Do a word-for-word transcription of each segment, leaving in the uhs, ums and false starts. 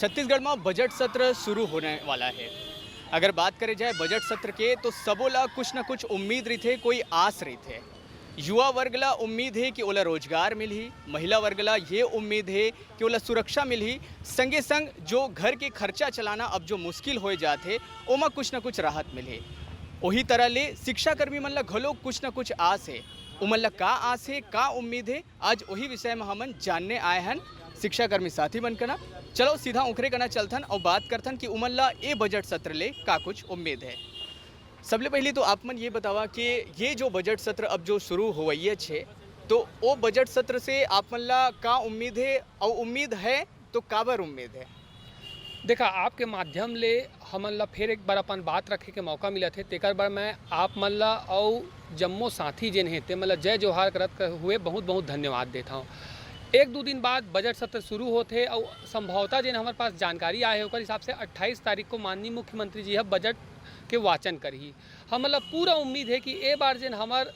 छत्तीसगढ़ में बजट सत्र शुरू होने वाला है। अगर बात करे जाए बजट सत्र के, तो सबो ला कुछ ना कुछ उम्मीद रहिथे, कोई आस रहिथे। युवा वर्ग ला उम्मीद है कि ओला रोजगार मिलही, महिला वर्ग ला ये उम्मीद है कि ओला सुरक्षा मिलही, संगे संग जो घर के खर्चा चलाना अब जो मुश्किल होए जात हे, ओमा कुछ ना कुछ राहत मिलही। ओही तरह ले शिक्षाकर्मी मन ला घलो कुछ ना कुछ आस है। उमन ला का आस है, का उम्मीद है, आज ओही विषय में हमन जानने आए हन शिक्षाकर्मी साथी मन कना। चलो सीधा उखरे कना चलथन और बात करथन कि उमन ला ए बजट सत्र ले का कुछ उम्मीद है। सबले पहले तो आप मन ये बतावा कि ये जो बजट सत्र अब जो शुरू होवइया छे, तो ओ बजट सत्र से आप मन ला का उम्मीद है और उम्मीद है तो काबर उम्मीद है? देखा, आपके माध्यम ले हमन ला फिर एक बार अपन बात रखे के मौका मिलत हे, तेकर बर मैं आप मन ला अउ जम्मो साथी जेन हे ते मन ला जय जोहार करत हुए बहुत बहुत धन्यवाद देत हौं। एक दू दिन बाद बजट सत्र शुरू होत हे अउ संभवतः जेन हमर पास जानकारी आए हे ओकर हिसाब से अट्ठाईस तारीख को माननीय मुख्यमंत्री जी ह बजट के वाचन करही। हमन ला पूरा उम्मीद हे कि ए बार जेन हमर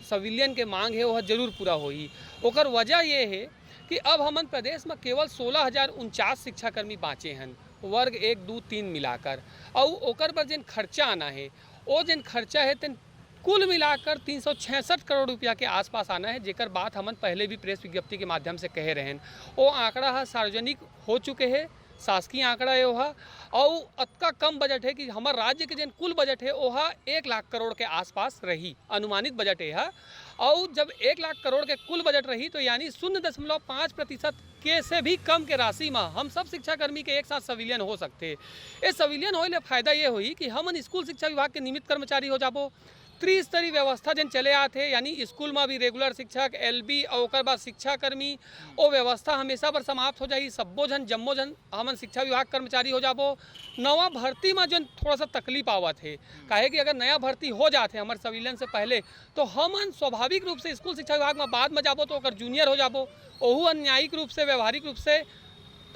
सिविलियन के मांग हे ओह जरूर पूरा होही। ओकर वजह ये हे कि अब हमन प्रदेश में केवल सोलह हजार उनचास शिक्षाकर्मी बाँचे हन, वर्ग एक दू तीन मिलाकर। अउ ओकर बर जेन खर्चा आना हे, ओ जेन खर्चा हे तेन कुल मिलाकर तीन सौ छियासठ करोड़ रुपया के आसपास आना हे, जेकर बात हमन पहले भी प्रेस विज्ञप्ति के माध्यम से कहे रहेन। ओ आंकड़ा ह सार्वजनिक हो चुके हे, शासकीय आंकड़ा हे ओहा। अउ अतका कम बजट हे कि हमर राज्य के जेन कुल बजट हे ओहा एक लाख करोड़ के आसपास रही, अनुमानित बजट हे हा। अउ जब एक लाख करोड़ के कुल बजट रही तो यानी शून्य दशमलव पाँच प्रतिशत के से भी कम के राशि म हम सब शिक्षाकर्मी के एक साथ सिविलियन हो सकथे। ए सिविलियन होए ले फायदा ये होही कि हमन स्कूल शिक्षा विभाग के नियमित कर्मचारी हो जाबो। त्रिस्तरीय व्यवस्था जेन चले आत हे, यानी स्कूल म भी रेगुलर शिक्षक, एलबी अउ ओकर बाद शिक्षाकर्मी, ओ व्यवस्था हमेशा बर समाप्त हो जाही। सब्बो झन, जम्मो झन हमन शिक्षा विभाग कर्मचारी हो जाबो। नवा भर्ती म जेन थोड़ा सा तकलीफ आवत हे, काहे कि अगर नया भर्ती हो जात हे हमर सिविलियन से पहले, तो हमन स्वाभाविक रूप से स्कूल शिक्षा विभाग म बाद म जाबो तो ओकर जूनियर हो जाबो। ओहू अन्यायिक रूप से, व्यवहारिक रूप से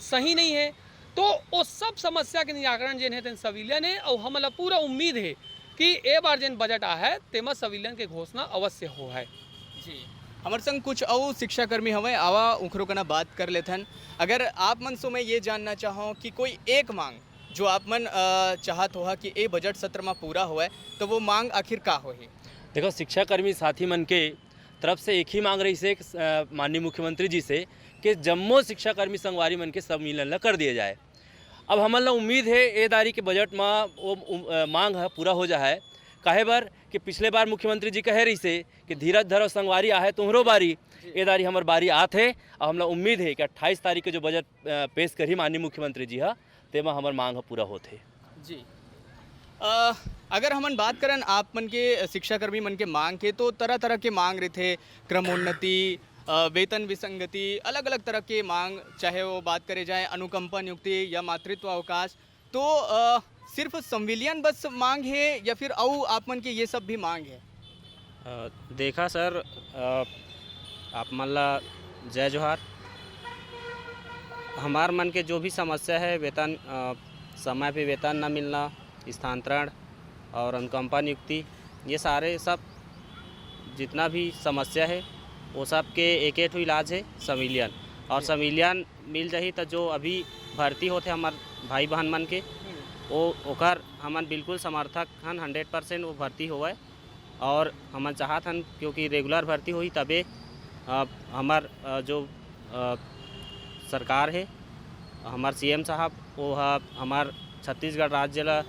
सही नहीं है। तो ओ सब समस्या के निराकरण जेन हे तेन सिविलियन हे, अउ हमन ला पूरा उम्मीद हे कि ए बार जेन बजट आ है तेमा सिविलियन के घोषणा अवश्य हो है। जी, हमर संग कुछ अउ शिक्षाकर्मी हवय, आवा उखरो कना बात कर लेथन। अगर आप मन से मैं ये जानना चाहूँ कि कोई एक मांग जो आप मन अ, चाहत होहा कि ए बजट सत्र म पूरा होवय, तो वो मांग आखिर का होही? देखो, शिक्षाकर्मी साथी मन के तरफ से एक ही मांग रहिस हे, अ, माननीय मुख्यमंत्री जी से कि जम्मो शिक्षाकर्मी संगवारी मन के सम्मिलन ला कर दिए जाए। अब हमन ला उम्मीद हे ए दारी के बजट म वो उम-, अ, मांग ह पूरा हो जाए। काहे बर कि पिछले बार मुख्यमंत्री जी कहे रहिस हे कि धीरज धरो संगवारी, आहे तुम्हरो बारी। ए दारी हमर बारी आत हे। अब हमला उम्मीद हे कि अट्ठाईस तारीख के जो बजट अ, पेश करही माननीय मुख्यमंत्री जी ह, तेमा हमर मांग ह पूरा होत हे। जी। अ, अगर हमन बात करन आप मन के शिक्षाकर्मी मन के मांग के, तो तरह-तरह के मांग रहिथे, क्रमोन्नति, अ, वेतन विसंगति, अलग-अलग तरह के मांग, चाहे वो बात करे जाए अनुकंपा नियुक्ति या मातृत्व अवकाश। तो अ, सिर्फ संविलियन बस मांग हे या फिर अउ आप मन के ये सब भी मांग हे? अ, देखा सर, अ, आप मन ला जय जोहार। हमार मन के जो भी समस्या है, वेतन, अ, समय पे वेतन न मिलना, स्थानांतरण और अनुकंपा नियुक्ति, ये सारे सब जितना भी समस्या है, वो सब के एक एक ठो इलाज है संविलियन। और संविलियन मिल जाही तो जो अभी भर्ती होते हमार भाई बहन मन के, वो ओकर हमन बिल्कुल समर्थक हन, हंड्रेड परसेंट वो भर्ती होवय। और हमन चाहत हन क्योंकि रेगुलर भर्ती होही तबे, अ, हमर, अ, जो, अ, सरकार हे, हमर सीएम साहब, वो ह हमर छत्तीसगढ़ राज्य ला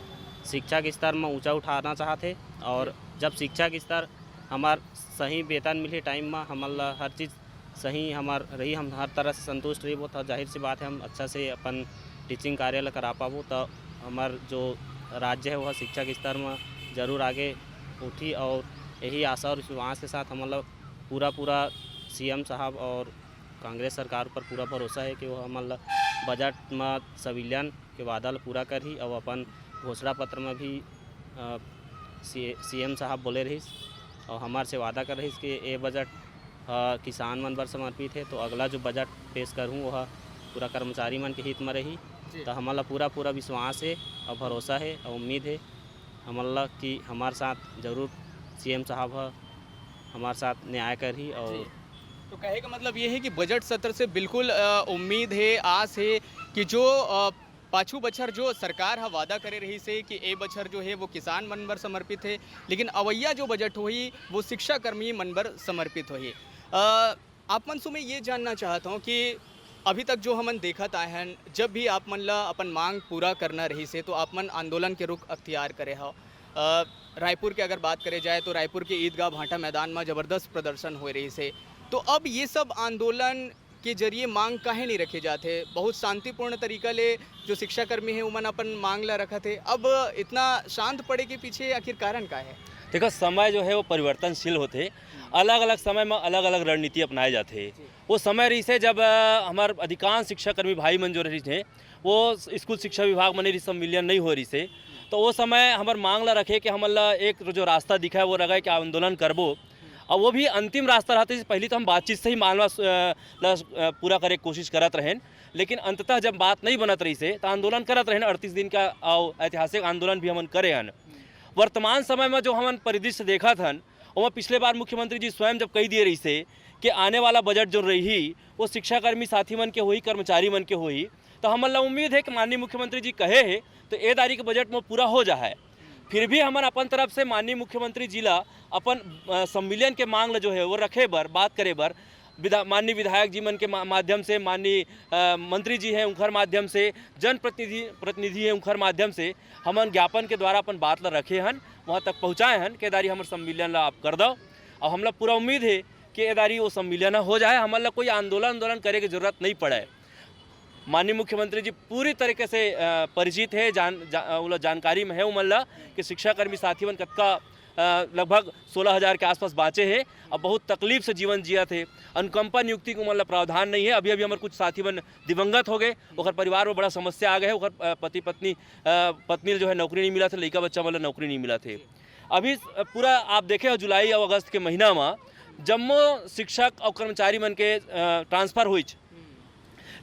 शिक्षा के स्तर म ऊंचा उठाना चाहत हे। और जब शिक्षा के स्तर हमर सही वेतन मिलही टाइम म, हमन ला हर चीज़ सही हमर रही, हम हर तरह से संतुष्ट रहिबो, तो जाहिर सी बात है हम अच्छा से अपन टीचिंग कार्य ला करा पाबो, तो हमर जो राज्य है वह शिक्षा के स्तर में जरूर आगे उठी। और यही आशा और विश्वास के साथ हमन ला पूरा पूरा सीएम साहब और कांग्रेस सरकार पर पूरा भरोसा है कि वो हमन ला बजट में सिविलियन के वादा ला पूरा करही और अपन घोषणा पत्र में भी, अ, सी सीएम साहब बोले रहिस और हमार से वादा कर रहिस कि ए बजट, अ, किसान मन बर समर्पित है, तो अगला जो बजट पेश करहूँ वह पूरा कर्मचारी मन के हित में रही। तो हमन ला पूरा पूरा विश्वास है और भरोसा है और उम्मीद है हमन ला कि हमार साथ जरूर सीएम साहब ह हमार साथ न्याय करही। और तो कहे का मतलब ये है कि बजट सत्र से बिल्कुल, अ, उम्मीद है, आस है कि जो, अ, पाछू बछर जो सरकार ह वादा करे रहिस हे कि ए बछर जो हे वो किसान मन बर समर्पित हे, लेकिन अवइया जो बजट होही वो शिक्षा कर्मी मन बर समर्पित होही। अ, आप मन से मैं ये जानना चाहत हूँ कि अभी तक जो हमन देखत आए हन, जब भी आप मन ला अपन मांग पूरा करना रहिस हे तो आप मन आंदोलन के रुख अख्तियार करे हव। अ, रायपुर के अगर बात करे जाए तो रायपुर के ईदगाह भाटा मैदान में जबरदस्त प्रदर्शन होए रहिस हे। तो अब ये सब आंदोलन के जरिए मांग काहे नहीं रखे जाते? बहुत शांतिपूर्ण तरीका ले जो शिक्षाकर्मी हे उमन अपन मांग ला रखत हे, अब इतना शांत पड़े के पीछे आखिर कारण का है? देखो, समय जो है वो परिवर्तनशील होथे। अलग-अलग समय में अलग-अलग रणनीति अपनाए जाथे। जी। वो समय रहिस हे जब, अ, हमर अधिकांश शिक्षाकर्मी भाई मन जो रहिस हे, वो स-, स्कूल शिक्षा विभाग में नहीं रहिस, संविलियन नहीं हो रहिस हे। तो वो समय हमर मांग ला रखे कि हमन ला एक जो रास्ता दिखा है वो रखे कि आंदोलन करबो। और वो भी अंतिम रास्ता रहते, पहले तो हम बातचीत से ही मामला, अ, ला, अ, पूरा करे के कोशिश करत रहेन, लेकिन अंततः जब बात नहीं बनत रहिस हे तो आंदोलन करत रहेन। अड़तीस दिन का, अ, ऐतिहासिक आंदोलन भी हमन करे हन। वर्तमान समय में जो हमन परिदृश्य देखत हन, ओमा पिछले बार मुख्यमंत्री जी स्वयं जब कही दिए रहिस हे कि आने वाला बजट जो रही वो शिक्षाकर्मी साथी मन के होही, कर्मचारी मन के होही, तो हमन ला उम्मीद है कि माननीय मुख्यमंत्री जी कहे हे तो ए दारी के बजट में पूरा हो जाए। फिर भी हमन अपन तरफ से माननीय मुख्यमंत्री जी ला अपन, अ, संविलियन के मांग ला जो है वो रखे बर, बात करे बर विधा-, माननीय विधायक जी मन के मा-, माध्यम से, माननीय, अ, मंत्री जी हैं उनकर माध्यम से, जनप्रतिनिधि, प्रतिनिधि हैं उनकर माध्यम से हमन ज्ञापन के द्वारा अपन बात ला रखे हन, वहाँ तक पहुँचाए हन कि ए दारी हमर संविलियन ला आप कर दव। और हमला पूरा उम्मीद है कि ए दारी वो संविलियन हो जाए, हमन ला कोई आंदोलन, आंदोलन करे के जरूरत नहीं पड़े। माननीय मुख्यमंत्री जी पूरी तरीके से, अ, परिचित है, जान-, जा-, अ, ओला जानकारी में है उमन ला कि शिक्षाकर्मी साथी मन कतका, अ, लगभग सोलह हजार के आसपास बाँचे हे। अब बहुत तकलीफ से जीवन जियत हे। अनुकंपा नियुक्ति के उमन ला प्रावधान नहीं है। अभी-अभी हमर कुछ साथी मन दिवंगत हो गए, ओकर परिवार में बड़ा समस्या आ गए है। ओकर, अ, पति-पत्नी, अ, पत्नी ल जो है नौकरी नहीं मिलत हे, लइका बच्चा मन ला नौकरी नहीं मिलत हे। अभी, अ, पूरा आप देखे हो जुलाई और अगस्त के महीना में जम्मो शिक्षक और कर्मचारी मन के, अ, ट्रांसफर होइच।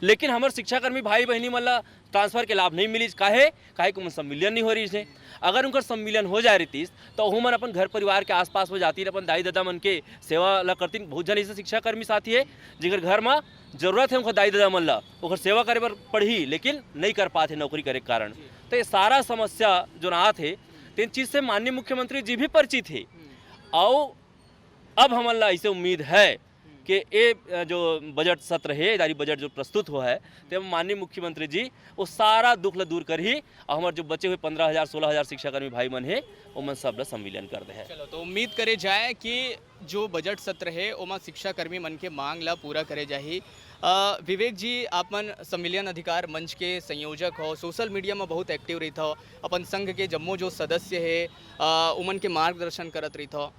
लेकिन हमर शिक्षाकर्मी भाई बहिनी मन ला ट्रांसफर के लाभ नहीं मिलिस। काहे? काहे कि ओमन संविलियन नहीं हो रहिस हे। अगर उनकर संविलियन हो जाए रहितिस, तो ओमन अपन घर परिवार के आसपास में जातिन, अपन दाई ददा मन के सेवा ला करतिन। बहुत झन ऐसे शिक्षाकर्मी साथी है, जेकर घर में जरूरत है उनकर दाई ददा मन ला, ओकर सेवा करे बर पड़ही, लेकिन नहीं कर पात हे नौकरी करे के कारण। तो ये सारा समस्या जो आत हे, तेन चीज से माननीय मुख्यमंत्री जी भी परिचित हे। और अब हमन ला ऐसे उम्मीद है कि ए, अ, जो बजट सत्र हे, इदारी बजट जो प्रस्तुत हुआ है, ते माननीय मुख्यमंत्री जी वो सारा दुख ला दूर करही और हमर जो बचे हुए पन्द्रह हजार, सोलह हजार शिक्षाकर्मी भाई मन हे, ओमन सब ला संविलियन कर दे है। चलो, तो उम्मीद करे जाए कि जो बजट सत्र हे, ओमा शिक्षाकर्मी मन के मांग ला पूरा करे जाही। अ, विवेक जी, आप मन संविलियन अधिकार मंच के संयोजक हो, सोशल मीडिया में बहुत एक्टिव रहिथव, अपन संघ के जम्मो जो सदस्य हे, अ, उमन के मार्गदर्शन करत रहिथव।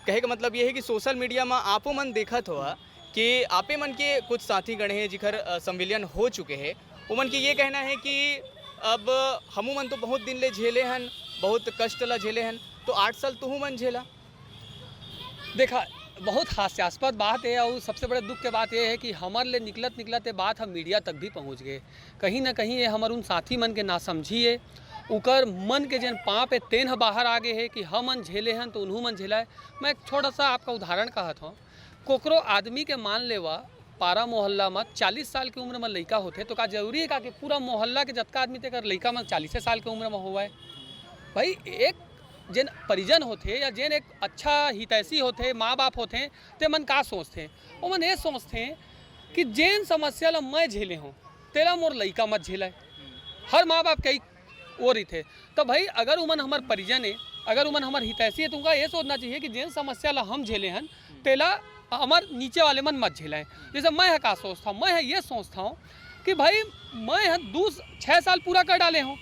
कहे का मतलब ये है कि सोशल मीडिया में आपो मन देखत हो कि आपे मन के कुछ साथी गण हे जिखर, अ, संविलियन हो चुके हे, उमन के ये कहना है कि अब हमू मन तो बहुत दिन ले झेले हन, बहुत कष्ट ला झेले हन, तो आठ साल तुहू मन झेला। देखा, बहुत हास्यास्पद बात है और सबसे बड़े दुख के बात ये है कि हमर ले निकलत निकलत ये बात हम मीडिया तक भी पहुंच गए। कहीं ना कहीं ये हमर उन साथी मन के नासमझी है, उकर मन के जेन पाप है तेन ह बाहर आ गए है कि हमन झेले हन तो उन्हू मन झेलाए। मैं एक छोटा सा आपका उदाहरण कहत हूँ, कोकरो आदमी के मान लेवा, पारा मोहल्ला में चालीस साल के उम्र में लइका होथे तो का जरूरी है का कि पूरा मोहल्ला के जतका आदमी तेकर लइका मन चालीसे साल के उम्र में होवय? भाई, एक जेन परिजन होथे या जेन एक अच्छा हितैषी होथे, माँ बाप होथे, ते मन का सोचथे? ओमन ये सोचथे कि जेन समस्या ला मैं झेले हूँ, तेला मोर लइका मत झेलय। हर माँ बाप के वो रहिथे। तो भाई, अगर उमन हमर परिजन है, अगर उमन हमर हितैषी है, तो उनका ये सोचना चाहिए कि जेन समस्या ला हम झेले हन, तेला हमर नीचे वाले मन मत झेलें। जैसे मैं ह का सोचता हूँ, मैं ह ये सोचता हूँ कि भाई, मैं ह दू, छः साल पूरा कर डाले हूँ।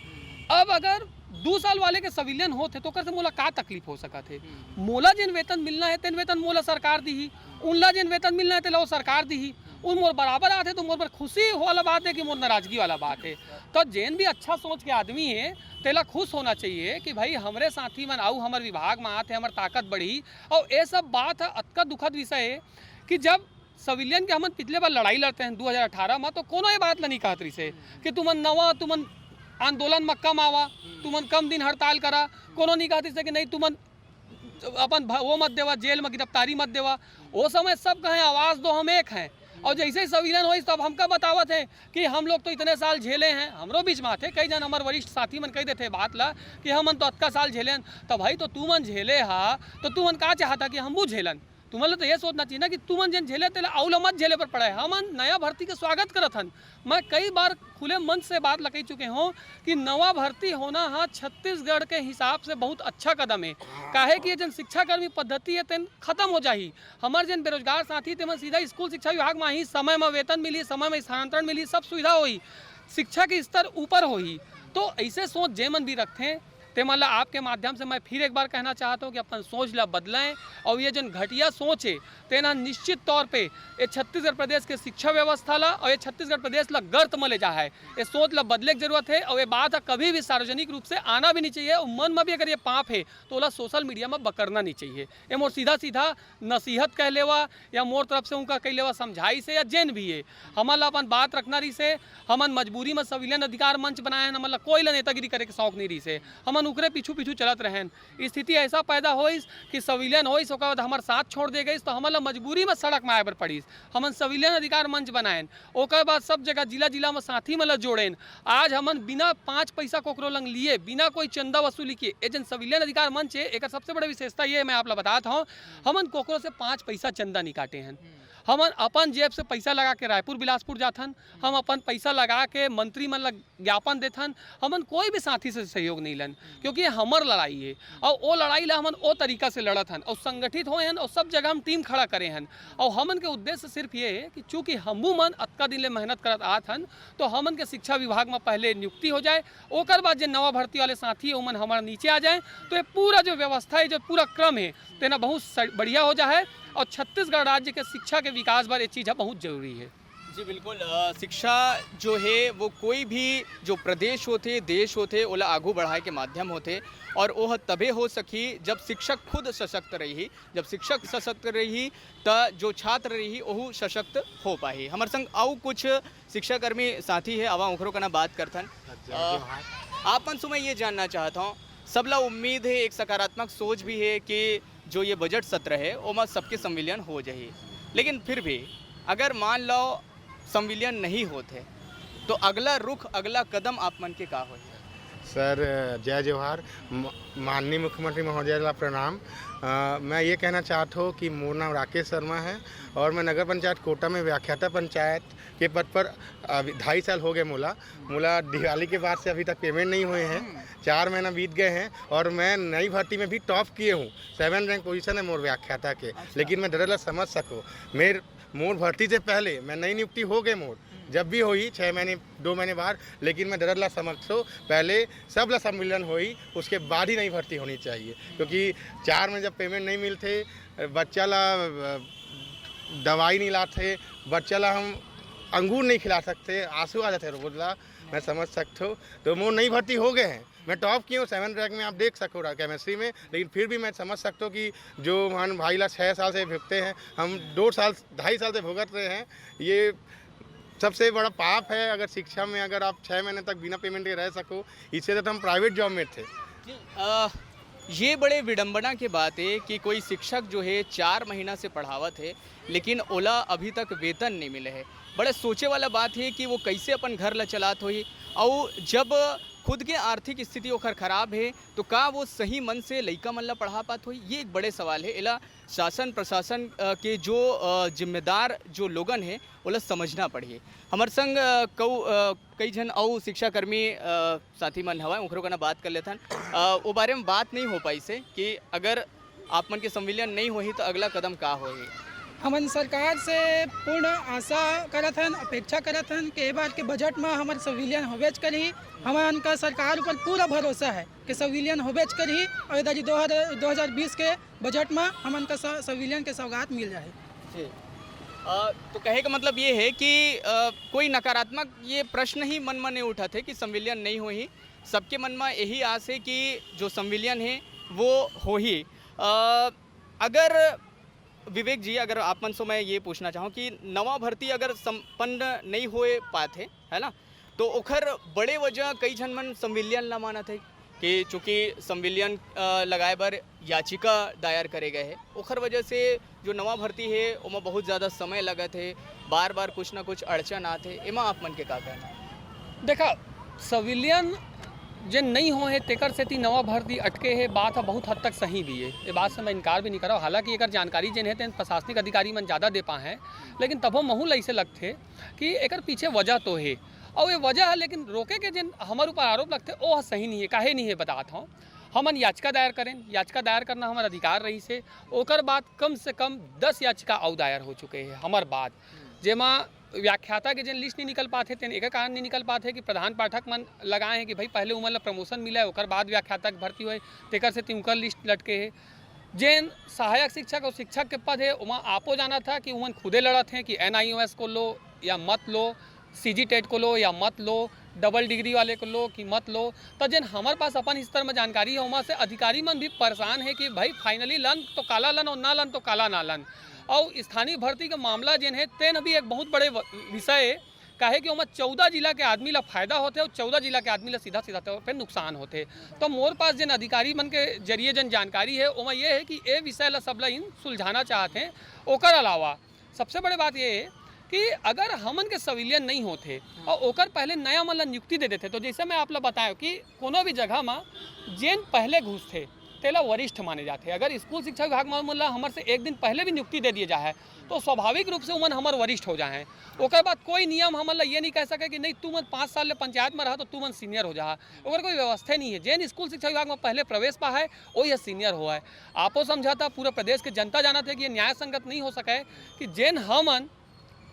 अब अगर दू साल वाले के संविलियन होत हे, तो ओकर से मोला का तकलीफ हो सकत हे? मोला जेन वेतन मिलना है, तेन वेतन मोला सरकार दीही। उनला जेन वेतन मिलना है, तेला वो सरकार दीही। उन मोर बराबर आथे, तो मोर बर खुशी वाला बात है कि मोर नाराजगी वाला बात है? तो जेन भी अच्छा सोच के आदमी है, तेला खुश होना चाहिए कि भाई, हमरे साथी मन आऊ हमर विभाग में आथे, हमर ताकत बढ़ी। और ये सब बात है, अतका दुखद विषय है कि जब संविलियन के हमन पिछले बार लड़ाई लड़ते हैं दू हज़ार अठारह में, तो कोनो ये बात ला नहीं कहत रहिसे कि तुमन नवा, तुमन आंदोलन में कम आवा, तुमन कम दिन हड़ताल करा। कोनो नहीं कहत रहिसे कि नहीं, तुमन अपन भ-, वो मत देवा, जेल में गिरफ्तारी मत देवा। वो समय सब कहे आवाज़ दो, हम एक हैं। और जैसे ही संविलियन होइस, तब हमका बतावत हैं कि हम लोग तो इतने साल झेले हैं। हमरो बीच में आथे, कई जन हमर वरिष्ठ साथी मन कह देते बात ला कि हमन तो अतका साल झेले हैं। तो भाई, तो तू मन झेले हा, तो तू मन का चाहता कि हम वो झेलन? तुमन ला तो ये सोचना चाहिए ना कि तुमन जेन झेले, तेला अउ ला मत झेले पर पड़े। हमन नया भर्ती के स्वागत करत हन। मैं कई बार खुले मन से बात ला कह चुके हूँ कि नवा भर्ती होना हा छत्तीसगढ़ के हिसाब से बहुत अच्छा कदम है। काहे कि ये जन शिक्षाकर्मी पद्धति है, तेन खत्म हो जाही। हमर जेन बेरोजगार साथी, तेमन सीधा स्कूल शिक्षा विभाग में आही, समय में वेतन मिली, समय में स्थानांतरण मिली, सब सुविधा होही, शिक्षा के स्तर ऊपर होही। तो ऐसे सोच जे मन भी रखथे, ते मन ला आपके माध्यम से मैं फिर एक बार कहना चाहत हूँ कि अपन सोच ला बदलें। और ये जन घटिया सोच है, तेन ह निश्चित तौर पे ये छत्तीसगढ़ प्रदेश के शिक्षा व्यवस्था ला और ये छत्तीसगढ़ प्रदेश ला गर्त में ले जा है। ये सोच ला बदले के जरूरत है और ये बात ह कभी भी सार्वजनिक रूप से आना भी नहीं चाहिए। और मन में भी अगर ये पाप है, तो ओला सोशल मीडिया में बकरना नहीं चाहिए। ये मोर सीधा सीधा नसीहत कह लेवा या मोर तरफ से उनका कह लेवा समझाइश है या जेन भी है। हमन ला अपन बात रखना रहिस है। हमन मजबूरी में संविलियन अधिकार मंच बनाए हन, हमन ला कोई ला नेतागिरी करे के शौक नहीं रहिस है। हमन उकरे पीछू पीछू चलत रहेन। स्थिति ऐसा पैदा होइस कि संविलियन होइस, ओकर बाद हमर साथ छोड़ दे गइस, तो हमन ला मजबूरी में सड़क में आए बर पड़िस। हमन संविलियन अधिकार मंच बनाएन, ओकर बाद सब जगह जिला जिला में साथी मन ला जोड़ेन। आज हमन बिना पाँच पैसा कोकरो लंग लिए, बिना कोई चंदा वसूली किए, ये जन संविलियन अधिकार मंच है, एकर सबसे बड़े विशेषता ये मैं आप ला बतात हूँ, हमन कोकरो से पाँच पैसा चंदा नहीं काटे हन। हमन अपन जेब से पैसा लगा के रायपुर बिलासपुर जाथन, हम अपन पैसा लगा के मंत्री मन ला ज्ञापन देथन, हमन कोई भी साथी से सहयोग नहीं लन, क्योंकि ये हमर लड़ाई है। और वो लड़ाई ला हमन वो तरीका से लड़त हन और संगठित होए हन और सब जगह हम टीम खड़ा करे हन। और हमन के उद्देश्य सिर्फ ये है कि चूंकि हमू मन अतका दिन ले मेहनत करत आत हन, तो हमन के शिक्षा विभाग में पहले नियुक्ति हो जाए, ओकर बाद जे नवा भर्ती वाले साथी है, ओमन हमारे नीचे आ जाए, तो ये पूरा जो व्यवस्था है, जो पूरा क्रम है, तेना बहुत स-, बढ़िया हो जाए। और छत्तीसगढ़ राज्य के शिक्षा के विकास बर ये चीज़ ह बहुत जरूरी है। जी बिल्कुल, अ, शिक्षा जो है वो कोई भी जो प्रदेश होथे, देश होथे, ओला आगू बढ़ाए के माध्यम होथे। और ओह तभे हो सकही जब शिक्षक खुद सशक्त रही। जब शिक्षक सशक्त रही, त जो छात्र रही, ओहू सशक्त हो पाही। हमर संग अउ कुछ शिक्षाकर्मी साथी है, आवा ओकरो कना बात करथन। अच्छा, अ, जोहार। आप मन से मैं ये जानना चाहत हूँ, सबला उम्मीद है, एक सकारात्मक सोच भी है कि जो ये बजट सत्र है, ओमा सबके संविलियन हो जाही। लेकिन फिर भी अगर मान लो संविलियन नहीं होत है, तो अगला रुख, अगला कदम आप मन के का होही? सर, जय जोहार। म-, माननीय मुख्यमंत्री महोदय ला प्रणाम। अ, मैं ये कहना चाहत हूँ कि मोर नाम राकेश शर्मा है और मैं नगर पंचायत कोटा में व्याख्याता पंचायत के पद पर अभी ढाई साल हो गए मोला। मोला दिवाली के बाद से अभी तक पेमेंट नहीं हुए हैं। चार महीना बीत गए हैं और मैं नई भर्ती में भी टॉप किए हूँ, सेवन रैंक पोजीशन है मोर व्याख्याता के। अच्छा। लेकिन मैं डर ला समझ सको, मेर मोर भर्ती से पहले मैं नई नियुक्ति हो गए मोर, जब भी होही छः महीने, दो महीने बाद, लेकिन मैं डर ला समझ सको, पहले सब ला संविलियन होही, उसके बाद ही नई भर्ती होनी चाहिए, क्योंकि चार में जब पेमेंट नहीं मिलते, बच्चा ला, अ, दवाई नहीं लाते, बच्चा ला हम अंगूर नहीं खिला सकते, आंसू आ जाते रोज ला, मैं समझ सकते हो। तो मोर नई भर्ती हो गए हैं, मैं टॉप किया हूँ सेवन रैंक में, आप देख सको रहा केमिस्ट्री में, लेकिन फिर भी मैं समझ सकता हूँ कि जो हमारे भाई ला छः साल से भुगते हैं, हम दो साल, ढाई साल से भुगत रहे हैं, ये सबसे बड़ा पाप है। अगर शिक्षा में अगर आप छः महीने तक बिना पेमेंट के रह सको, इससे तो हम प्राइवेट जॉब में थे। अ, ये बड़े विडंबना के बात है कि कोई शिक्षक जो है चार महीना से पढ़ावत है, लेकिन ओला अभी तक वेतन नहीं मिले है। बड़े सोचे वाला बात है कि वो कैसे अपन घर ला चलात होही, और जब खुद के आर्थिक स्थिति ओखर खराब है, तो का वो सही मन से लइका मन ला पढ़ा पात होही? ये एक बड़े सवाल है। एला शासन प्रशासन, अ, के जो, अ, जिम्मेदार जो लोगन है, ओला समझना पड़ही। हमर संग, अ, कऊ, अ, कई झन अउ शिक्षाकर्मी, अ, साथी मन हवय, ओखरो कना बात कर लेथन। अ, ओ बारे में बात नहीं हो पाइस हे कि अगर आप मन के संविलियन नहीं होही, तो अगला कदम का होही? हमन सरकार से पूर्ण आशा करत हन, अपेक्षा करत हन कि ए बार के बजट म हमर संविलियन होबेच करही। हमन का सरकार ऊपर पूरा भरोसा है कि संविलियन होबेच करही और इधर ही दो हज़ार, दो हज़ार बीस के बजट म हमन का स-, संविलियन के सौगात मिल जाही। जी। अ, तो कहे का मतलब ये है कि, अ, कोई नकारात्मक ये प्रश्न ही मन म नहीं उठत हे कि संविलियन नहीं होही। सबके मन म यही आस हे कि जो संविलियन हे, वो होही। अ, अगर विवेक जी, अगर आप मन से मैं ये पूछना चाहूँ कि नवा भर्ती अगर संपन्न नहीं होए पात हे, है ना, तो ओखर बड़े वजह कई झन मन संविलियन ला मानत हे, कि चूंकि संविलियन, अ, लगाए बर याचिका दायर करे गए हे, ओखर वजह से जो नवा भर्ती हे, ओमा बहुत ज़्यादा समय लगत हे, बार-बार कुछ ना कुछ अड़चन आत हे, एमा आप मन के का कहना? देखा, संविलियन जेन नई होए हे, तेकर सेती नवा भर्ती अटके हे, बात ह बहुत हद तक सही भी हे, ये बात से मैं इनकार भी नहीं करव। हालांकि एकर जानकारी जेन हे, तेन प्रशासनिक अधिकारी मन ज़्यादा दे पाए हैं, लेकिन तभो महू ल अइसे लगथे कि एकर पीछे वजह तो हे, अउ ये वजह ह, लेकिन रोके के जेन हमर ऊपर आरोप लगथे, ओ ह सही नहीं हे। काहे नहीं हे, बतात हौं। हमन याचिका दायर करेन, याचिका दायर करना हमर अधिकार रहिस हे। ओकर बाद कम से कम दस याचिका अउ दायर हो चुके हे हमर बाद, जेमा व्याख्याता के जेन लिस्ट नहीं निकल पाथे, तेन एकर कारण नहीं निकल पाथे कि प्रधान पाठक मन लगाए हे कि भाई पहले उमन ला प्रमोशन मिला हे, ओकर बाद व्याख्याता के भर्ती होए, तेकर सेती उनकर लिस्ट लटके हे। जेन सहायक शिक्षक अउ शिक्षक के पद हे, ओमा आपो जानत हा कि उमन खुदे लड़त हे कि एनआईओएस को लो या मत लो, सीजी टेट को लो या मत लो, डबल डिग्री वाले को लो कि मत लो। त जेन हमर पास अपन स्तर म जानकारी हे, ओमा से अधिकारी मन भी परेशान हे कि भाई finally लन तो काला लन अउ ना लन तो काला ना लन। अउ स्थानीय भर्ती के मामला जेन हे, तेन भी एक बहुत बड़े व-, विषय हे, काहे कि ओमा चौदह जिला के आदमी ला फायदा होथे अउ चौदह जिला के आदमी ला सीधा-सीधा तौर पे नुकसान होथे। तो मोर पास जेन अधिकारी मन के जरिए जेन जानकारी हे, ओमा ये हे कि ए विषय ला सब ला इन सुलझाना चाहत हें। ओकर अलावा सबसे बड़े बात ये हे कि अगर हमन के संविलियन नहीं होथे अउ ओकर पहले नया मन ला नियुक्ति दे देथे, तो जैसे मैं आप ला बताएं कि कोनो भी जगह म जेन पहले घुसथे, तेला वरिष्ठ माने जाथे। अगर स्कूल शिक्षा विभाग म हमन ला हमर से एक दिन पहले भी नियुक्ति दे दिए जाए, तो स्वाभाविक रूप से उमन हमर वरिष्ठ हो जाए। ओकर बाद कोई नियम हमन ला ये नहीं कह सके कि नहीं, तुमन पाँच साल ले पंचायत म रहा, तो तुमन सीनियर हो जाहा। ओकर कोई व्यवस्था नहीं हे। जेन स्कूल शिक्षा विभाग म पहले प्रवेश पा हे, वही सीनियर हो हे। आपो समझा था, पूरा प्रदेश के जनता जानत हे कि ये न्याय संगत नहीं हो सके कि जेन हमन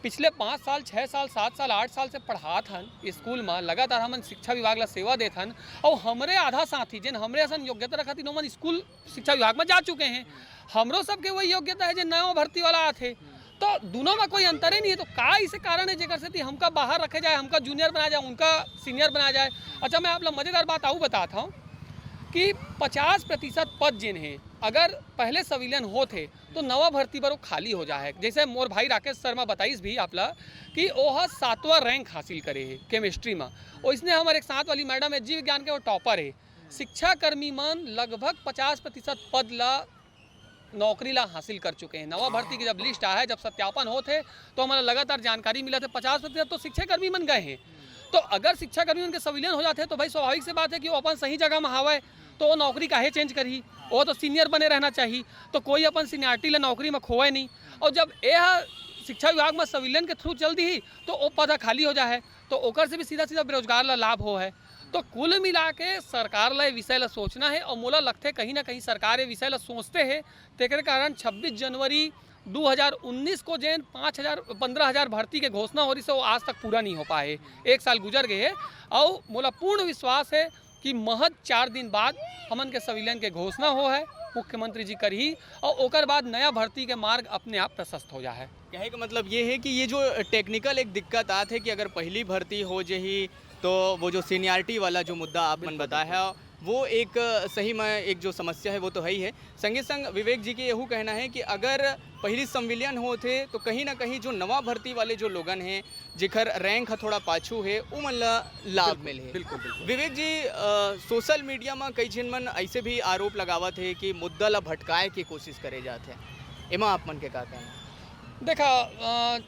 पिछले पाँच साल, छः साल, सात साल, आठ साल से पढ़ात हन स्कूल म, लगातार हमन शिक्षा विभाग ला सेवा देत हन, अउ हमरे आधा साथी, जेन हमरे असन योग्यता रखत हे, ओमन स्कूल शिक्षा विभाग म जा चुके हें। हमरो सबके वही योग्यता हे, जे नवा भर्ती वाला आथे। तो दोनों म कोई अंतरे नहीं हे। तो का इसे कारण हे, जेकर सेती हमका बाहर रखे जाए, हमका जूनियर बनाया जाए, उनका सीनियर बनाया जाए? अच्छा, मैं आप ला मजेदार बात आऊ बतात हौं कि पचास प्रतिशत पद जेन हे, अगर पहले संविलियन होत हे, तो नवा भर्ती बर वो खाली हो जाए। जैसे मोर भाई राकेश शर्मा बताइस भी आप ला कि ओह सातवां रैंक हासिल करे हे केमिस्ट्री म। ओइसने हमर एक साथ वाली मैडम हे जीव विज्ञान के, वो टॉपर हे। शिक्षाकर्मी मन लगभग पचास प्रतिशत पद ला, नौकरी ला हासिल कर चुके हें। नवा भर्ती के जब लिस्ट आए हे, जब सत्यापन होत हे, तो हमन ला लगातार जानकारी मिलत हे, पचास प्रतिशत तो शिक्षाकर्मी मन गए हें। तो अगर शिक्षाकर्मी मन के संविलियन हो जाथे, तो भाई स्वाभाविक से बात हे कि वो अपन सही जगह म हावय, तो वो नौकरी काहे चेंज करही? वो तो सीनियर बने रहना चाहिए। तो कोई अपन सीनियरिटी ला नौकरी म खोवय नहीं। अउ जब ए ह शिक्षा विभाग म संविलियन के थ्रू चल दिही, तो वो पद ह खाली हो जाए, तो ओकर से भी सीधा सीधा बेरोजगार ला लाभ हो हे। तो कुल मिला के सरकार ला ये विषय ला सोचना हे, अउ मोला लगथे कहीं ना कहीं सरकार ये विषय ला सोचते हे, तेकर कारण छब्बीस जनवरी दू हजार उन्नीस को जेन पाँच हजार, पन्द्रह हजार भर्ती के घोषणा हो रहिस हे, वो आज तक पूरा नहीं हो पाए हे। एक साल गुजर गए हे, अउ मोला पूर्ण विश्वास हे कि महज चार दिन बाद हमन के संविलियन के घोषणा हो हे, मुख्यमंत्री जी करही, अउ ओकर बाद नया भर्ती के मार्ग अपने आप प्रशस्त हो जाए। कहे के मतलब ये हे कि ये जो टेक्निकल एक दिक्कत आत हे कि अगर पहली भर्ती हो जही, तो वो जो सीनियरिटी वाला जो मुद्दा आप मन बिल्कुल, बताए बिल्कुल। हे, वो एक, अ, सही में एक जो समस्या हे, वो तो हे ही हे। संगे संग विवेक जी के यहू कहना हे कि अगर पहली संविलियन होत हे, तो कहीं ना कहीं जो नवा भर्ती वाले जो लोगन हे, जेकर रैंक ह थोड़ा पाछू हे, उमन ला लाभ बिल्कुल, मिलही। बिल्कुल, बिल्कुल। विवेक जी, अ, सोशल मीडिया म कई झिन मन अइसे भी आरोप लगावत हे कि मुद्दा ला भटकाए के कोशिश करे जात हे, एमा आप मन के का कहना? देखा, अ,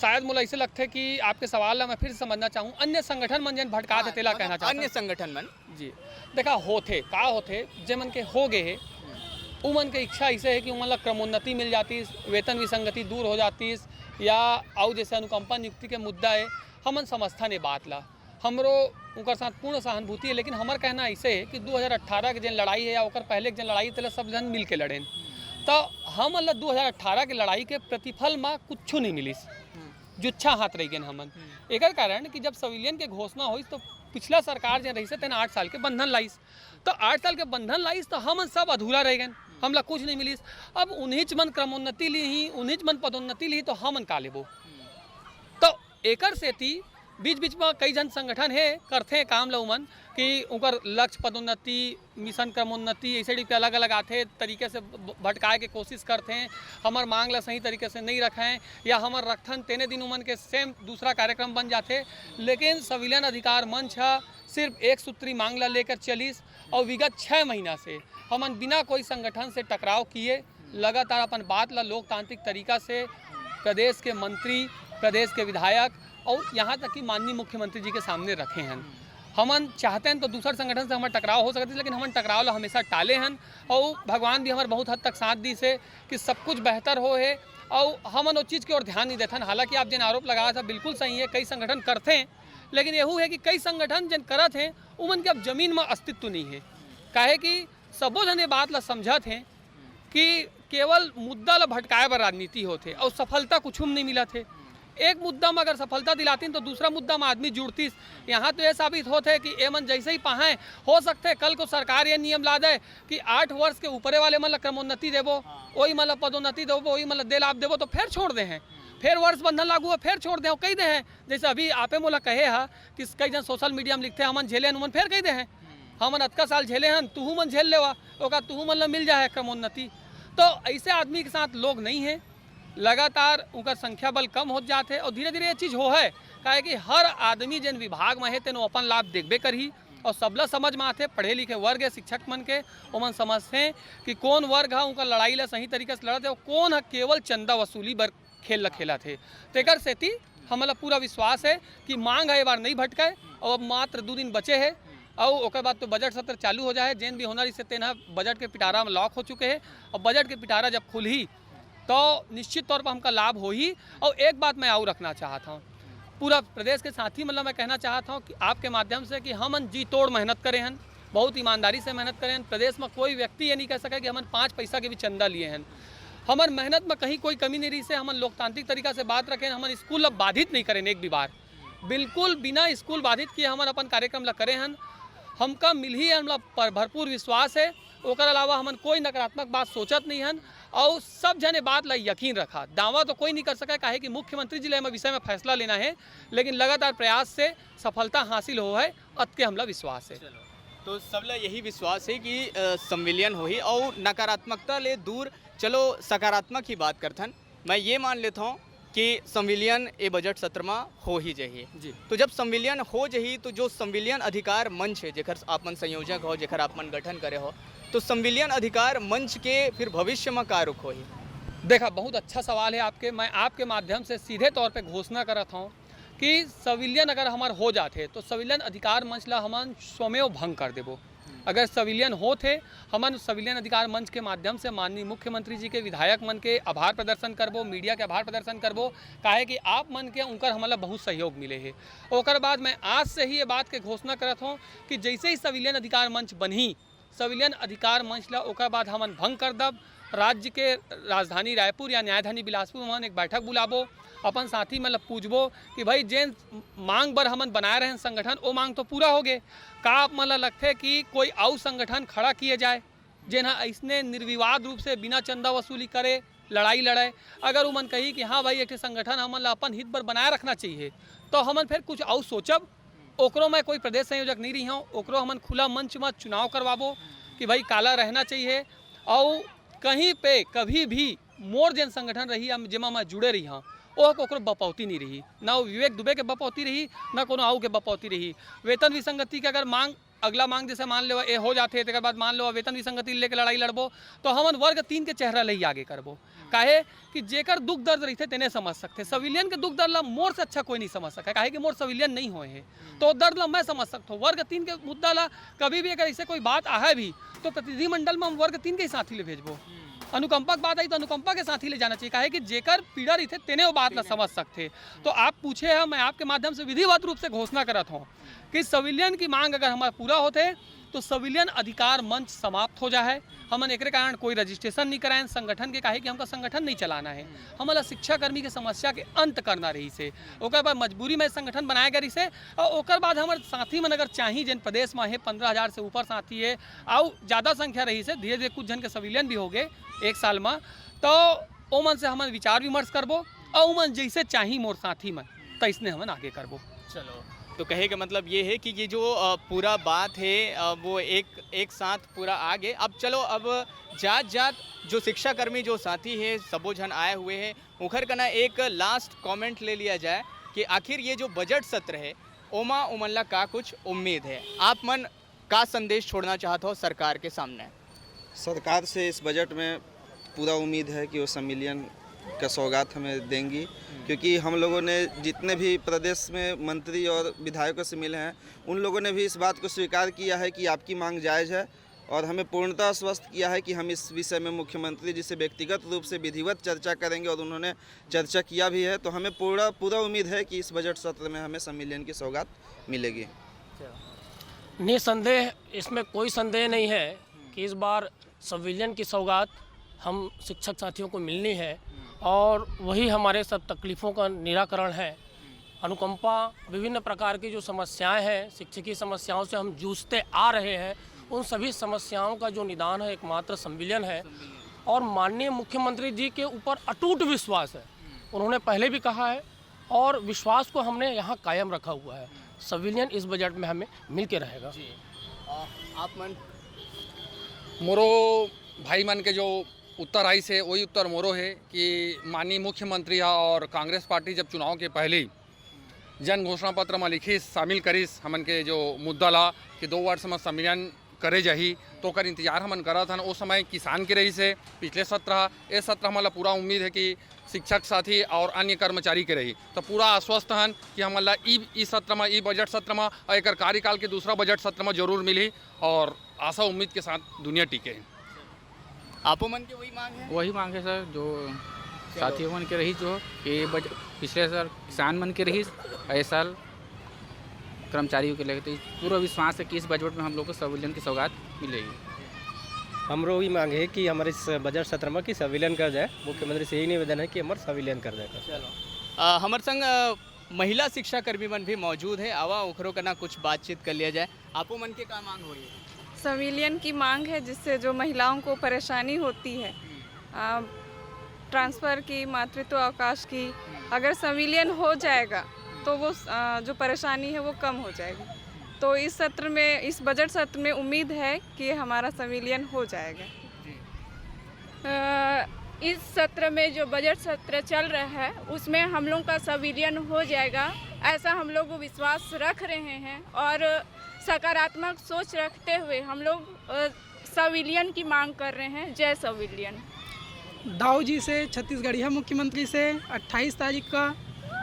शायद मोला अइसे लगथे कि आपके सवाल ला मैं फिर से समझना चाहूँ, अन्य संगठन मन जेन भटकात हे, हाँ, तेला मतलब कहना चाहत अन्य हूँ। संगठन मन। जी, देखा, होथे, का होथे, जे मन के हो गए हे, उमन के इच्छा अइसे हे कि उमन ला क्रमोन्नति मिल जातिस, वेतन विसंगति दूर हो जातिस, या अउ जैसे अनुकंपा नियुक्ति के मुद्दा हे, हमन समझथन ए बात ला, हमरो उनकर साथ पूर्ण सहानुभूति हे, लेकिन हमर कहना अइसे हे कि दू हजार अट्ठारह के जेन लड़ाई हे या ओकर पहले के जेन लड़ाई हे, तेला सब झन मिल के लड़ेन। त हमन ला दू हजार अट्ठारह के लड़ाई के प्रतिफल म कुछु नहीं मिलिस, जुच्छा हाथ रह गेन हमन। एकर कारण कि जब संविलियन के घोषणा होइस, तो पिछला सरकार जेन रहिस हे, तेन आठ साल के बंधन लाइस। तो आठ साल के बंधन लाइस, तो हमन सब अधूरा रह गेन, हमला कुछ नहीं मिलिस। अब उन्हीच मन क्रमोन्नति लिही, उन्हीच मन पदोन्नति लिही, तो हमन का लेबो? तो एकर सेती बीच बीच में कई झन संगठन हे, करथे काम ल उमन, कि उनकर लक्ष्य पदोन्नति, मिशन क्रमोन्नति, ऐसे टाइप के अलग-अलग आथे, तरीके से भ-, भटकाए के कोशिश करथे। हमर मांग ला सही तरीके से नहीं रखें, या हमर रखथन, तेने दिन उमन के सेम दूसरा कार्यक्रम बन जाथे। लेकिन संविलियन अधिकार मंच ह सिर्फ एक सूत्री मांग ला लेकर चलिस, और विगत छः महीना से हमन बिना कोई संगठन से टकराव किए लगातार अपन बात ला लोकतांत्रिक तरीका से प्रदेश के मंत्री, प्रदेश के विधायक और यहाँ तक कि माननीय मुख्यमंत्री जी के सामने रखे हन। हमन चाहते हैं तो दूसर संगठन से हमर टकराव हो सकत हे, लेकिन हमन टकराव ला हमेशा टाले हन, और भगवान भी हमर बहुत हद तक साथ दिस हे कि सब कुछ बेहतर हो हे, और हमन वो चीज़ के ओर ध्यान नहीं देथन। हालांकि आप जेन आरोप लगावत ह, बिल्कुल सही है, कई संगठन करथे, लेकिन यहू है कि कई संगठन जेन करत हैं, उमन के अब जमीन में अस्तित्व नहीं है। काहे कि सबो झन ये बात ला समझत हैं कि केवल मुद्दा ला भटकाए बर राजनीति होथे और सफलता कुछु में नहीं मिलत हे। एक मुद्दा में अगर सफलता दिलातिन तो दूसरा मुद्दा में आदमी जुड़तिस। यहाँ तो ये साबित होत हे कि ए मन जैसे ही पाहें, हो सकथे कल को सरकार ये नियम ला दे कि आठ वर्ष के ऊपरे वाले मन ला क्रमोन्नति देबो, वही मन ला पदोन्नति देबो, वही मन ला दे लाभ देबो, तो फिर छोड़ दे हैं, फिर वर्ष बंधन लागू है, फिर छोड़ दे हैं, कही दे हैं। जैसे अभी आपे मोला कहे हा कि कई झन सोशल मीडिया में लिखथे, "हमन झेले हन," उमन फिर कही दे हैं, "हमन अतका साल झेले हन, तुहू मन झेल लेवा, ओका तुहू मन ला मिल जाए क्रमोन्नति।" तो ऐसे आदमी के साथ लोग नहीं है, लगातार उनकर संख्या बल कम होत जात हे और धीरे-धीरे ये चीज़ हो है, काहे कि हर आदमी जेन विभाग में हे, तेन अपन लाभ देखबे करही और सबला समझ में आथे, पढ़े लिखे वर्ग हे, शिक्षक मन के, ओमन समझथे कि कौन वर्ग ह उनकर लड़ाई ला सही तरीका से लड़त हे और कौन ह केवल चंदा वसूली बर खेल ला खेलत हे। तेकर सेती हमन ला पूरा विश्वास हे कि मांग ह ए बार नहीं भटकय और अब मात्र दू दिन बचे हे और ओकर बाद तो बजट सत्र चालू हो जाए, जेन भी होना रहिस हे तेन ह बजट के पिटारा में लॉक हो चुके हे। और बजट के पिटारा जब खुलही तो निश्चित तौर पर हमका लाभ होही। और एक बात मैं और रखना चाहत हूँ, पूरा प्रदेश के साथी मन ला मैं कहना चाहत हूँ कि आपके माध्यम से कि हमन जी तोड़ मेहनत करे हन, बहुत ईमानदारी से मेहनत करे हन। प्रदेश में कोई व्यक्ति ये नहीं कह सके कि हमन पाँच पैसा के भी चंदा लिए हन। हमर मेहनत में कहीं कोई कमी नहीं रहिस हे, हमन लोकतांत्रिक तरीका से बात रखे हन, हमन स्कूल ला बाधित नहीं करे हन एक भी बार, बिल्कुल बिना स्कूल बाधित किए हमन अपन कार्यक्रम ला करे हन। हमका मिलही, हमला पर भरपूर विश्वास हे, ओकर अलावा हमन कोई नकारात्मक बात सोचत नहीं हन। और सब झन ए बात ला यकीन रखा, दावा तो कोई नहीं कर सके, काहे कि मुख्यमंत्री जी ला एमा विषय में फैसला लेना हे, लेकिन लगातार प्रयास से सफलता हासिल हो है, अतके हमला विश्वास हे। चलो, तो सबला यही विश्वास हे कि, अ, संविलियन होही और नकारात्मकता ले दूर, चलो सकारात्मक ही बात करथन। मैं ये मान लेता हूँ कि संविलियन ए बजट सत्र में हो ही जाही। जी। तो जब संविलियन हो जाही तो जो संविलियन अधिकार मंच हे, जेकर आप मन संयोजक हो, जेकर आप मन गठन करे हो, तो संविलियन अधिकार मंच के फिर भविष्य में का रुख होही? देखा, बहुत अच्छा सवाल हे आपके। मैं आपके माध्यम से सीधे तौर पे घोषणा करत हूँ कि संविलियन अगर हमर हो जाथे तो संविलियन अधिकार मंच ला हमन स्वमेव भंग कर देबो। अगर संविलियन होत हे, हमन संविलियन अधिकार मंच के माध्यम से माननीय मुख्यमंत्री जी के, विधायक मन के आभार प्रदर्शन करबो, मीडिया के आभार प्रदर्शन करबो, काहे कि आप मन के उनकर हमन ला बहुत सहयोग मिले हे। ओकर बाद मैं आज से ही ये बात के घोषणा करत हूँ कि जैसे ही संविलियन अधिकार मंच बनही, संविलियन अधिकार मंच ला ओकर बाद हमन भंग कर दब। राज्य के राजधानी रायपुर या न्यायधानी बिलासपुर में हमन एक बैठक बुलाबो, अपन साथी मन ला पूछबो कि भाई, जेन मांग बर हमन बनाए रहेन संगठन, वो मांग तो पूरा हो गे, का आप मन ला लगथे कि कोई अउ संगठन खड़ा किए जाए, जेन ह अइसने निर्विवाद रूप से बिना चंदा वसूली करे लड़ाई लड़े? अगर उमन कही कि हाँ भाई, एक ठे संगठन हमन ला अपन हित बर बनाए रखना चाहिए, तो हमन फिर कुछ अउ सोचब। ओकरो मैं कोई प्रदेश संयोजक नहीं रही हूँ, ओकरो हमन खुला मंच में चुनाव करवाबो कि भाई, काला रहना चाहिए। और कहीं पे कभी भी मोर जेन संगठन रही, हम जेमा मैं जुड़े रही हूँ, ओह ओकरो बपौती नहीं रही, ना वो विवेक दुबे के बपौती रही, ना कोनो आऊ के बपौती रही। वेतन विसंगति के अगर मांग, अगला मांग जैसे मान लेवा ए हो जाथे, तेकर बाद मान लेवा वेतन विसंगति लेके लड़ाई लड़बो, तो हमन वर्ग तीन के चेहरा ले ही आगे करबो। काहे कि जेकर दुख दर्द रहिथे, तेने समझ सकथे। संविलियन के दुख दर्द ला मोर से अच्छा कोई नहीं समझ सके, काहे कि मोर संविलियन नहीं होए हे, तो दर्द ला मैं समझ सकथों। वर्ग तीन के मुद्दा ला कभी भी अगर ऐसे कोई बात आहे भी, तो प्रतिनिधिमंडल में हम वर्ग तीन के ही साथी ले भेजबो। अनुकंपा के बात आई तो अनुकंपा के साथी ले जाना चाहिए, काहे कि जेकर पीड़ा रहिथे, तेने वो बात ला समझ सकथे। तो आप पूछे हैं, मैं आपके माध्यम से विधिवत रूप से घोषणा करत हूँ कि संविलियन की मांग अगर हमारा पूरा होथे, तो संविलियन अधिकार मंच समाप्त हो जाए। हमन एकरे कारण कोई रजिस्ट्रेशन नहीं कराएन संगठन के, काहे कि हमका संगठन नहीं चलाना है। हमन ला शिक्षाकर्मी के समस्या के अंत करना रहिस हे। ओकर बाद मजबूरी में संगठन बनाए गए रहिस हे, और ओकर बाद हमर साथी मन अगर चाही, जेन प्रदेश में हे, पंद्रह हजार से ऊपर साथी हे, और ज़्यादा संख्या रहिस हे, धीरे धीरे कुछ झन के संविलियन भी हो गए एक साल में, तो ओमन से हमन विचार विमर्श करबो, और ओमन जैसे चाही मोर साथी मन, तैसने हमन आगे करबो। चलो, तो कहे का मतलब ये है कि ये जो अ, पूरा बात है, अ, वो एक एक साथ पूरा आ गए। अब चलो, अब जात जात जो शिक्षाकर्मी जो साथी है, सबो झन आए हुए हैं, उखर कना एक लास्ट कमेंट ले लिया जाए कि आखिर ये जो बजट सत्र है, ओमा उमन ला का कुछ उम्मीद है, आप मन का संदेश छोड़ना चाहत हो सरकार के सामने? सरकार से इस बजट में पूरा उम्मीद है कि वो संविलियन का सौगात हमें देंगी, क्योंकि हम लोगों ने जितने भी प्रदेश में मंत्री और विधायकों से मिले हैं, उन लोगों ने भी इस बात को स्वीकार किया है कि आपकी मांग जायज़ है और हमें पूर्णतः आश्वस्त किया है कि हम इस विषय में मुख्यमंत्री जी से व्यक्तिगत रूप से विधिवत चर्चा करेंगे और उन्होंने चर्चा किया भी है। तो हमें पूरा पूरा उम्मीद है कि इस बजट सत्र में हमें संविलियन की सौगात मिलेगी। निसंदेह, इसमें कोई संदेह नहीं है कि इस बार संविलियन की सौगात हम शिक्षक साथियों को मिलनी है और वही हमारे सब तकलीफ़ों का निराकरण है। अनुकंपा, विभिन्न प्रकार की जो समस्याएं हैं, शिक्षकीय समस्याओं से हम जूझते आ रहे हैं, उन सभी समस्याओं का जो निदान है, एकमात्र संविलियन है। और माननीय मुख्यमंत्री जी के ऊपर अटूट विश्वास है। उन्होंने पहले भी कहा है और विश्वास को हमने यहाँ कायम रखा हुआ है। संविलियन इस बजट में हमें मिल के रहेगा। जी, अ, आप मन मोरो भाई मन के जो उत्तर आइस हे, वही उत्तर मोरो हे कि माननीय मुख्यमंत्री हा और कांग्रेस पार्टी जब चुनाव के पहले ही जन घोषणा पत्र में लिखिस, शामिल करिस हमन के जो मुद्दा ला कि दो वर्ष में संविलियन करे जाही, तो ओकर इंतजार हमन करत हन। ओ समय किसान के रहिस हे पिछले सत्र हा, ए सत्र हमन ला पूरा उम्मीद है कि शिक्षक साथी और अन्य कर्मचारी के रही, तो पूरा आश्वस्त हन कि हमन ला ई ई सत्र में, ई बजट सत्र में और एकर कार्यकाल के दूसरा बजट सत्र में जरूर मिलही और आशा उम्मीद के साथ दुनिया टिके। आपो मन के वही मांग है? वही मांग है सर, जो साथियों मन के रही, जो ये बज पिछले साल किसान मन के रही, ए साल कर्मचारियों के लेके, तो पूरा विश्वास है कि इस बजट में हम लोग को संविलियन की सौगात मिलेगी। हमरो वही मांग है कि हमारे इस बजट सत्र में कि संविलियन कर जाए, मुख्यमंत्री से यही निवेदन है कि हमारे संविलियन कर जाए। चलो, अ, हमर संग अ, महिला शिक्षा कर्मी मन भी मौजूद है, आवा ओकरो कना कुछ बातचीत कर लिया जाए। आपो मन के का मांग होही? संविलियन की मांग है, जिससे जो महिलाओं को परेशानी होती है, आ, ट्रांसफ़र की, मातृत्व अवकाश की, अगर संविलियन हो जाएगा तो वो आ, जो परेशानी है वो कम हो जाएगी। तो इस सत्र में, इस बजट सत्र में उम्मीद है कि हमारा संविलियन हो जाएगा। अ, इस सत्र में जो बजट सत्र चल रहा है, उसमें हम लोग का संविलियन हो जाएगा, ऐसा हम लोग विश्वास रख रहे हैं और सकारात्मक सोच रखते हुए हम लोग अ, संविलियन की मांग कर रहे हैं। जय संविलियन। दाऊ जी से, छत्तीसगढ़िया मुख्यमंत्री से अट्ठाईस तारीख का,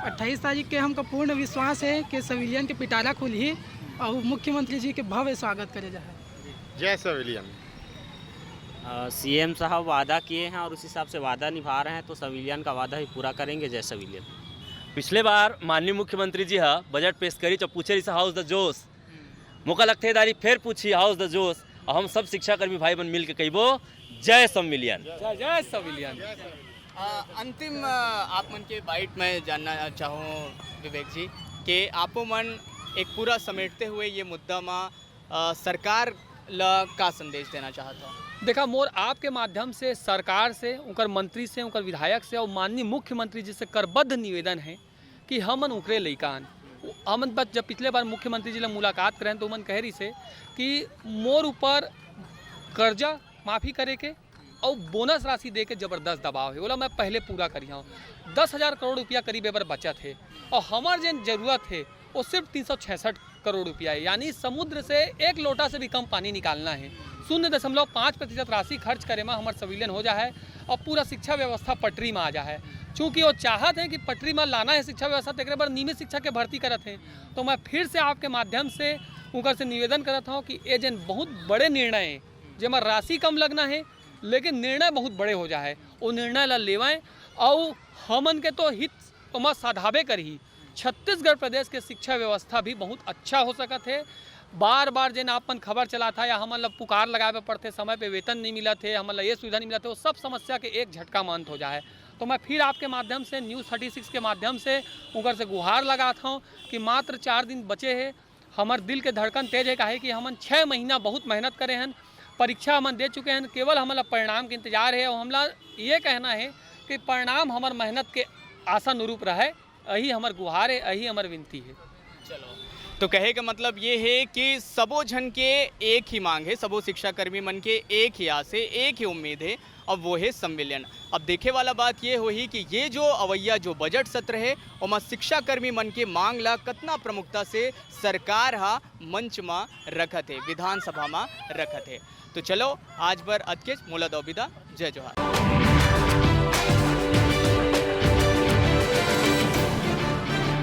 अट्ठाईस तारीख के हमका पूर्ण विश्वास है कि संविलियन के पिटारा खुलही और मुख्यमंत्री जी के भव्य स्वागत करे जाए। जय संविलियन। सीएम साहब वादा किए हैं और उस हिसाब से वादा निभा रहे हैं, तो संविलियन का वादा भी पूरा करेंगे। जय संविलियन। पिछले बार माननीय मुख्यमंत्री जी हा बजट पेश करी तो पूछे रहिस, हाउस द जोश। मोका लगथे दारी फेर पूछी, हाउस द जोश। और हम सब शिक्षाकर्मी भाई बन मिल के कहिबो, जय संविलियन। जय जय संविलियन। अ, अंतिम, अ, आप मन के बाइट मैं जानना चाहूँ विवेक जी, कि आपो मन एक पूरा समेटते हुए ये मुद्दा मा अ, सरकार ल का संदेश देना चाहत हो? देखा, मोर आपके माध्यम से सरकार से, उनकर मंत्री से, उनकर विधायक से और माननीय मुख्यमंत्री जी से करबद्ध निवेदन है कि हमन उनकरे लइका हन। हमन बस जब पिछले बार मुख्यमंत्री जी ल मुलाकात करें तो उमन कहे रहिस हे कि मोर ऊपर कर्जा माफी करे के और बोनस राशि दे के जबरदस्त दबाव है, ओला मैं पहले पूरा करिहां। दस हजार करोड़ रुपया करीब एबर बचत है और हमार जेन जरूरत है वो सिर्फ तीन सौ छियासठ करोड़ रुपया है, यानी समुद्र से एक लोटा से भी कम पानी निकालना है। शून्य दशमलव पाँच प्रतिशत राशि खर्च करे में हमार संविलियन हो जा है और पूरा शिक्षा व्यवस्था पटरी में आ जा है। चूँकि वो चाहत है कि पटरी में लाना है शिक्षा व्यवस्था, तेकरे बर नियमित शिक्षा के भर्ती करत है। तो मैं फिर से आपके माध्यम से उनकर से निवेदन करत हूँ कि ये जेन बहुत बड़े निर्णय है, जेमा राशि कम लगना है, लेकिन निर्णय बहुत बड़े हो जा है, वो निर्णय ला लेवाएं। और हमन के तो हित ओमा साधाबे करही। छत्तीसगढ़ प्रदेश के शिक्षा व्यवस्था भी बहुत अच्छा हो सकत है। बार बार जेन आप मन खबर चलात हा या हमन ला पुकार लगावे पड़थे, समय पे वेतन नहीं मिलत है, हमन ला ये सुविधा नहीं मिलत है, वो सब समस्या के एक झटका में अंत हो जाए। तो मैं फिर आपके माध्यम से, न्यूज़ थर्टी सिक्स के माध्यम से उनकर से गुहार लगात हूँ कि मात्र चार दिन बचे है। हमर दिल के धड़कन तेज है, काहे कि हमन छः महीना बहुत मेहनत करे हन, परीक्षा हमन दे चुके हन, केवल हमन ला परिणाम के इंतजार है। और हमला ये कहना है कि परिणाम हमर मेहनत के आशानुरूप रहे, यही हमर गुहार है, यही हमर विनती है। चलो, तो कहे का मतलब ये है कि सबो झन के एक ही मांग है, सबो शिक्षाकर्मी मन के एक ही आस है, एक ही उम्मीद है, अब वो है संविलियन। अब देखे वाला बात ये होही कि ये जो अवैया जो बजट सत्र है, ओमा शिक्षाकर्मी मन के मांग ला कतना प्रमुखता से सरकार हा मंच मा रखत है, विधानसभा मा रखत है। तो चलो, आज बर अतकेच, मोला दव बिदा, जय जोहार।